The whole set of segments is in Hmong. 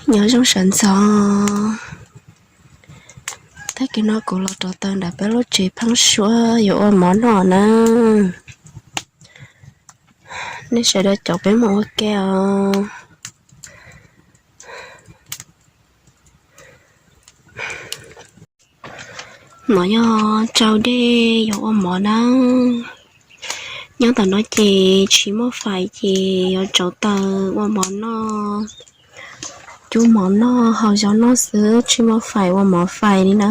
Nyob zoo sawv ntxov. Tag kis no kuv los rauv taws nram peb lub tsev pheeb suab yuav ua mov noj na. Nej sawv daws caum peb mus ua ke os. No yog tsau dej yuav ua mov na. Nyob tom no ces tsis muaj fais ces yuav rauv taws ua mov noj. Cub mov noj haus zaub noj xwb tsis muaj fais ua mov fais li na.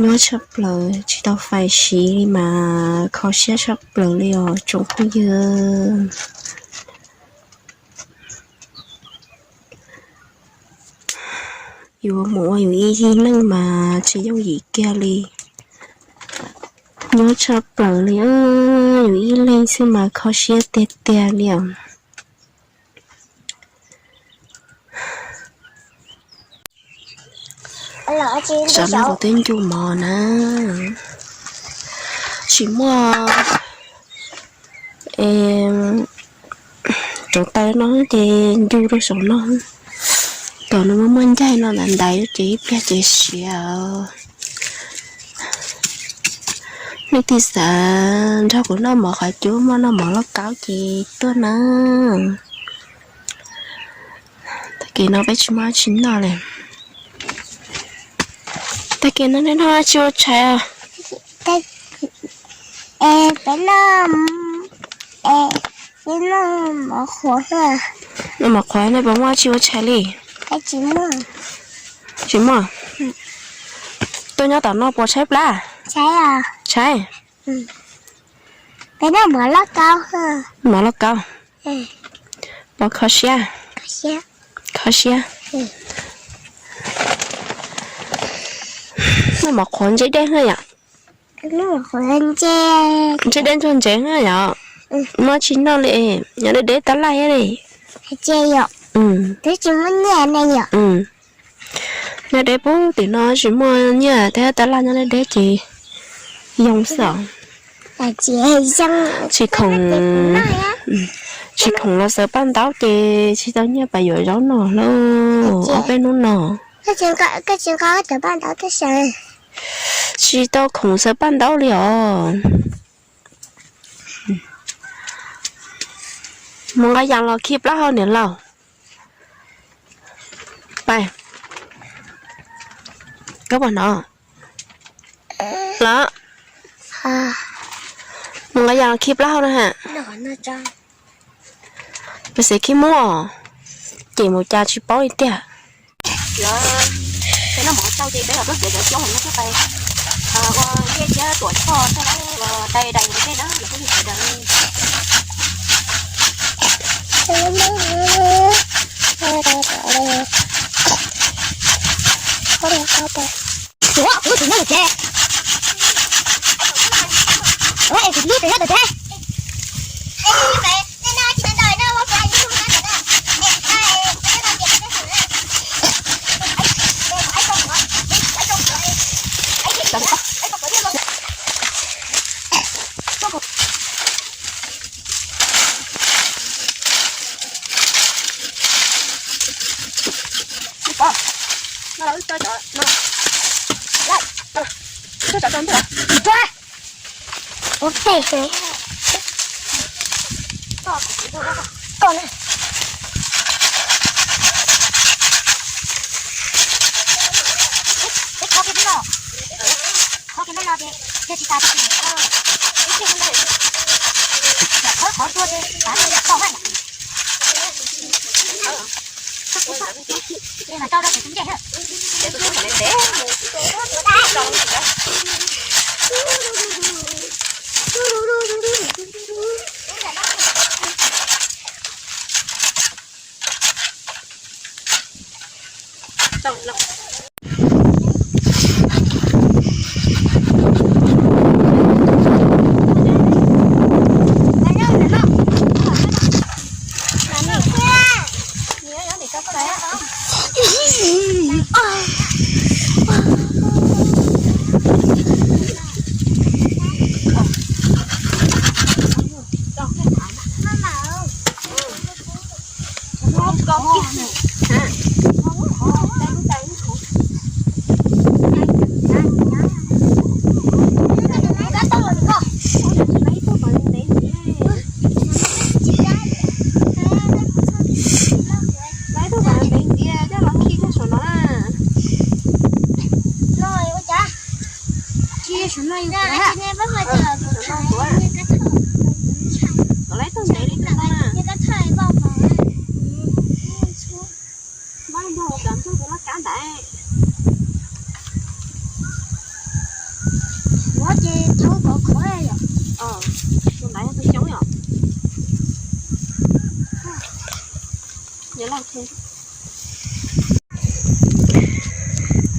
Nyuaj tshaj plaws tsis tau fais siv li mas kho siab tshaj plaws li os tsoom phooj ywg. Yus mus ua yus ib yig neej mas tsis yooj yim kiag li. Nyuaj tshaj plaws li, yus ib leeg xwb mas kho siab tiag tiag li os. Tam no kuv twb ncu mov na, tsis muaj rauv taws no ces ncu rau saum no, kom nws muaj muaj ncaig no ntawd ntawd ces ib pliag ces siav. Leej twg xav nrog kuv noj mov qhov cub, muaj noj mov lauj kaub ces tuaj na. Tag kis no peb tsis muaj tsis noj li. Tag kis no nej noj tsis ua tshais os? Peb noj, peb noj mov qhuav. Noj mov qhuav nej puas muaj tsis ua tshais li? Tsis muaj. Tuaj nyob tom no puas tshaib plab? Tshaib. Peb noj mov lauj kaub. Mov lauj kaub. Puas kho siab? Kho siab. Noj mov qhuav ntsej dej na yom? Ntsej dej ntsuag ntsev na yom? Muaj tsis noj li, nyob deb deb tab laj thiab li. Nyob deb pub tim no tsis muaj nyiaj thiab tab laj nyob deb deb ces yoo xwb. Tsis khoom, tsis khoom los xaws paj ntaub ces tsis tau nyiaj pab yuav zaub noj lauj ob peb hnub no. Tsis tau khoom xaws paj ntaub li os. Mus nqa yas los khi plaub hau niam laus. Pais, koj puas hnov los? Mus nqa yas los khi plaub hau na ha. Pes xev khib muab, ces mus cas tsis paub li tiag. Peb noj mov tau ces peb los tuaj txiav cov coob no thiab pais ua liaj thiab tuam tshoj thiab ua dai dais ua tej na los peb sawv daws. Ua kuv tus nyob lawm ces, ua es kuv tus nyob lawm ces. Ua pem xwb. Koj na. Kho kiag no, kho kiag no ces yog tsis tas ces ib pliag ntawd qhov tuaj ces tav tau haj yom. Mas rau rau tus ncej na.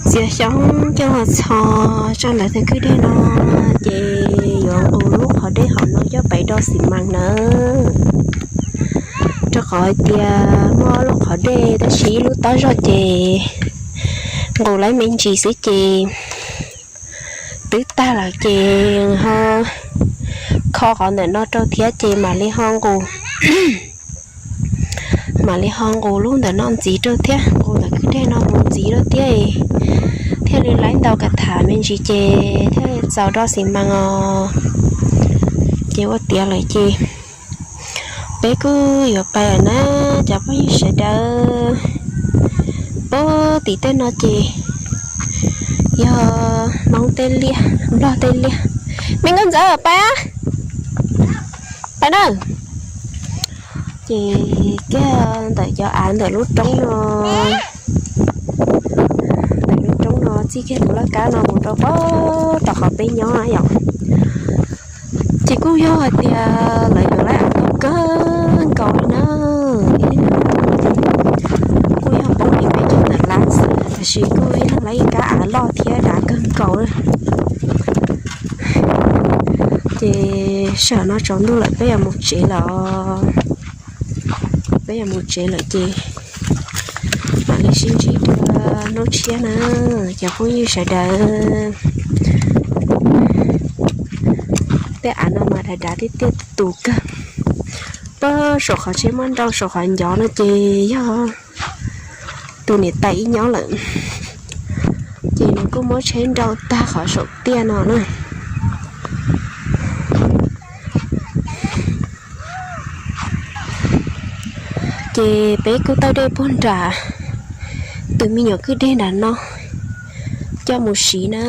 Txiav xyoob coj los txhos tso ntawm tej kwj dej no, ces yuav nqus lub qhov dej hauv no coj pem do xi mas nawb. Rau qhov hais tias muaj ob lub qhov dej tab sis ib lub tob zog ces nqus lawv me ntsis xwb ces twb tag lawm ces ho kho qhov ntawm no rau thiab ces mam li ho nqus mam li ho nqus lub ntawm no ntxiv rau thiab, nqus ntawm kwj dej no mus ntxiv rau thiab, thiaj li laib ntau kav tham me ntsis ces thiaj txaus do xi mas os. Ces ua tiav lawm ces peb kuj yuav pais lawm na cov phooj ywg sawv daws. Ub, tim tej no ces yog Hmoob tej liaj, Nplog tej liaj. Me nkauj ntxawm, pais, pais na. Ces kiag ntawm cov av ntawm lub roob no, ntawm lub roob no txij kiag tus laj kab no mus rau pem tom qhov peb nyob yom. Ces kuj yog hais tias lawv yuav laib av loj kawg nkaus li na. Kuj yog poob li peb cov ntawm lab xwb, tab sis kuj yog laib ib kab av loj thiab dav kawg nkaus. Ces sij hawm no tsaus ntuj lawm peb yuav mus tsev lawm os. Peb yuav mus tsev lawm ces mam li sib ntsib dua hnub tshiab na cov phooj ywg sawv daws. Tej av no mas dav dav tiaj tiaj tus kawg. Pab saum qhov tsheb muab nrau saum qhov ncov no ces yog tus niam tais ib nyob lawm, ces nws kuj muab tsheb nrau tag qhov saum tiaj no na. Ces peb kuj taw dej puag nram tus me nyuam kwj deg nram no coj mus siv na.